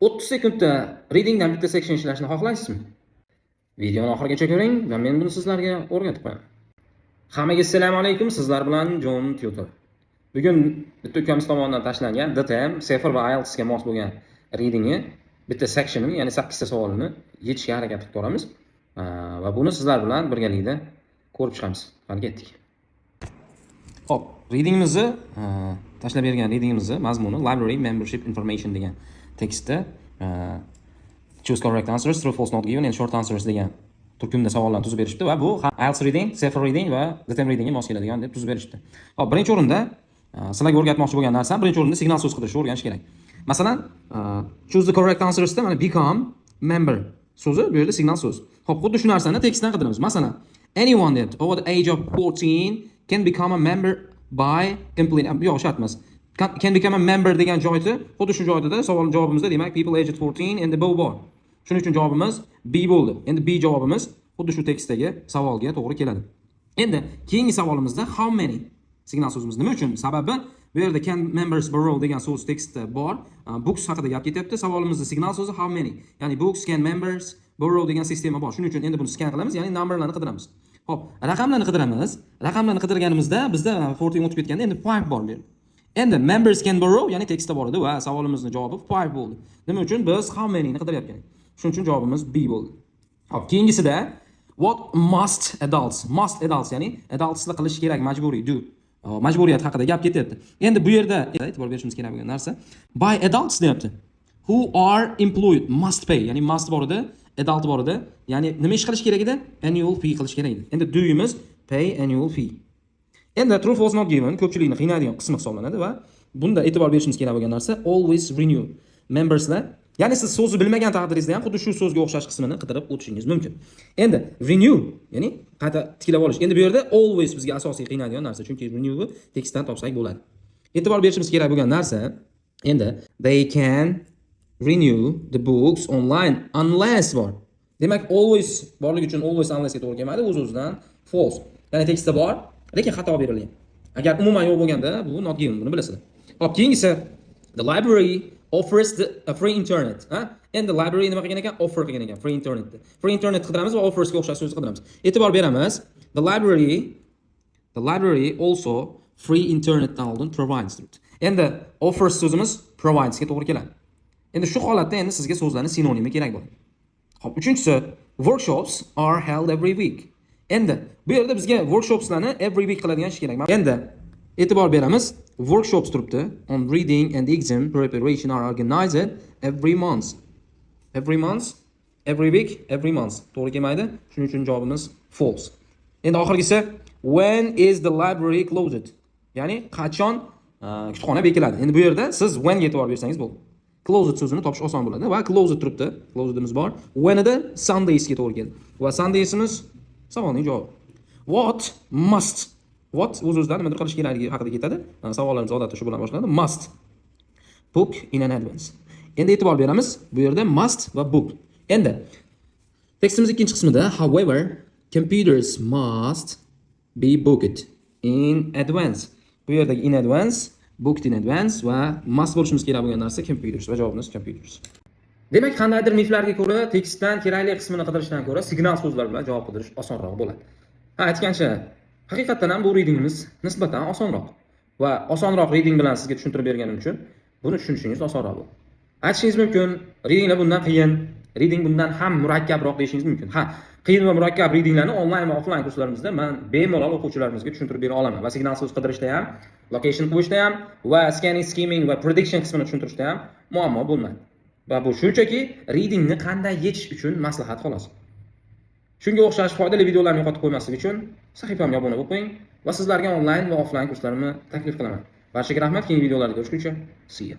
30 sekundda readingdan bitta section ishlashni xohlaysizmi? Videoni oxirigacha ko'ring va men buni sizlarga o'rgatib qo'yaman. Hammaga assalomu alaykum, sizlar bilan John Tutor. Bugun bitta ukamiz tomonidan tashlangan DTM, CEFR va IELTS ga mos bo'lgan readingni bitta sectionini, ya'ni 8 ta savolini yechishga harakat qilib ko'ramiz. Va buni sizlar bilan birgalikda ko'rib chiqamiz. Qani, ketdik. Xo'p, readingimizni, tashlab bergan readingimizni mazmuni "Library Membership Information" degan tekstda choose correct answers, true, false, not given and short answers degan turkumda savollarni tuzib berishibdi va bu IELTS reading, CEFR reading va DTM readingga mos keladigan deb tuzib berishibdi. Xo'p, birinchi o'rinda sizlarga o'rgatmoqchi bo'lgan narsam, birinchi o'rinda signal so'z qidirishni o'rganish kerak. Masalan, choose the correct answersda mana "become member" so'zi bu yerda signal so'z. Xo'p, xuddi shu narsani tekstdan qidiramiz. Masalan, "Anyone" deyapti. "Over the age of 14 can become a member by completing", yo'q, shart emas. Can become a member degan joyda, xuddi shu joyda savol javobimizda, demak, people aged 14 and above bor. Shuning uchun javobimiz B bo'ldi. Endi B javobimiz xuddi shu tekstdagi savolga to'g'ri keladi. Endi keyingi savolimizda "how many" signal so'zimiz nima uchun? Sababi bu yerda "can members borrow" degan so'z tekstda bor. Books haqida gap ketyapti. Savolimizda signal so'zi "how many". Ya'ni "books can members borrow" degan sistema bor. Shuning uchun endi buni skan qilamiz, ya'ni numberlarni qidiramiz. Xo'p, raqamlarni qidiramiz. Raqamlarni qidirganimizda bizda 14 o'tib ketganda endi 5 bor bu yerda. Endi "members can borrow", ya'ni tekstda bor edi va savolimizning javobi 5 bo'ldi. Nima uchun? Biz "how many" ni qidiryapgan. Shuning uchun javobimiz B bo'ldi. Xo'p, keyingisida "what must adults", "must adults", ya'ni adultslar qilish kerak, majburiy, do. Majburiyat haqida gap ketyapti. Endi bu yerda e'tibor berishimiz kerak bo'lgan narsa "by adults" deyapti. "Who are employed must pay", ya'ni "must" bor edi, "adult" bor edi. Ya'ni nima ish qilish kerak edi? Annual fee qilish kerak edi. Endi do'yimiz pay annual fee. Endi true, false, not given ko'pchilikni qiynaydigan qismi hisoblanadi va bunda e'tibor berishimiz kerak bo'lgan narsa "always renew". Memberslar, ya'ni siz so'zni bilmagan taqdiringizda ham xuddi shu so'zga o'xshash qismini qidirib o'tishingiz mumkin. Endi renew, ya'ni qayta tiklab olish. Endi bu yerda "always" bizga asosiy qiynaydigan narsa, chunki renewni tekstdan topsak bo'ladi. E'tibor berishimiz kerak bo'lgan narsa endi "they can renew the books online unless" bor. Demak, "always" borligi uchun "always" "unless" ga to'g'ri kelmaydi, o'z-o'zidan false. Ya'ni tekstda bor, lekin xato berilgan. Agar umuman yo'q bo'lganda, bu not given, buni bilasizlar. Xo'p, keyingisi "the library offers the a free internet". Ha? Endi library nima qilgan ekan? Offer qilgan ekan free internetni. Free internet qidiramiz va "offers" ga o'xshash so'zni qidiramiz. E'tibor beramiz. The library also free internetdan oldin "provides" turibdi. Endi "offers" so'zimiz "provides" ga to'g'ri keladi. Endi shu holatda endi sizga so'zlarning sinonimi kerak bo'ladi. Xo'p, uchinchisi "workshops are held every week". Endi bu yerda bizga workshopslarni every week qiladigan ish kerak. Endi e'tibor beramiz. "Workshops" turibdi. "On reading and exam preparation are organized every month". Every month, every week, every month. To'g'ri kelmaydi. Shuning uchun javobimiz false. Endi oxirgisi "when is the library closed"? Ya'ni qachon kutubxona bekiladi? Endi bu yerda siz "when" ga e'tibor bersangiz bo'ldi. "Closed" so'zini topish oson bo'ladi va "closed" turibdi. Closedimiz bor. "When" ida Sundaysga to'g'ri keldi. Va Sundaysimiz savolning javobi. "What must", "what" o'z-o'zidan nimadir qilish kerakligi haqida ketadi. Savollarimiz odatda shu bilan boshlanadi. "Must book in an advance". Endi e'tibor beramiz. Bu yerda "must" va "book". Endi tekstimiz ikkinchi qismida "however, computers must be booked in advance". Bu yerdagi "in advance", "booked in advance" va "must" bo'lishimiz kerak bo'lgan narsa "computers" va javobimiz "computers". Demak, qandaydir miflarga ko'ra tekstdan kerakli qismini qidirishdan ko'ra signal so'zlar bilan javob qidirish osonroq bo'ladi. Ha, aytgancha, haqiqatdan ham bu readingimiz nisbatan osonroq. Va osonroq reading bilan sizga tushuntirib berganim uchun buni tushunishingiz osonroq bo'ladi. Aytishingiz mumkin, readinglar bundan qiyin, reading bundan ham murakkabroq deyishingiz mumkin. Ha, qiyin va murakkab readinglarni onlayn va offlayn kurslarimizda man bemalol o'quvchilarimizga tushuntirib bera olaman va signal so'z qidirishda ham, location qo'yishda ham va scanning, skimming va prediction qismini tushuntirishda ham muammo bo'lmaydi. Va bu shunchaki readingni qanday yechish uchun maslahat, xolos. Shunga o'xshash foydali videolarni yo'qotib qo'ymaslik uchun sahifamga obuna bo'lib qo'ying va sizlarga onlayn va offlayn kurslarimni taklif qilaman. Barchaga rahmat, keyingi videolarda ko'rishguncha. See you.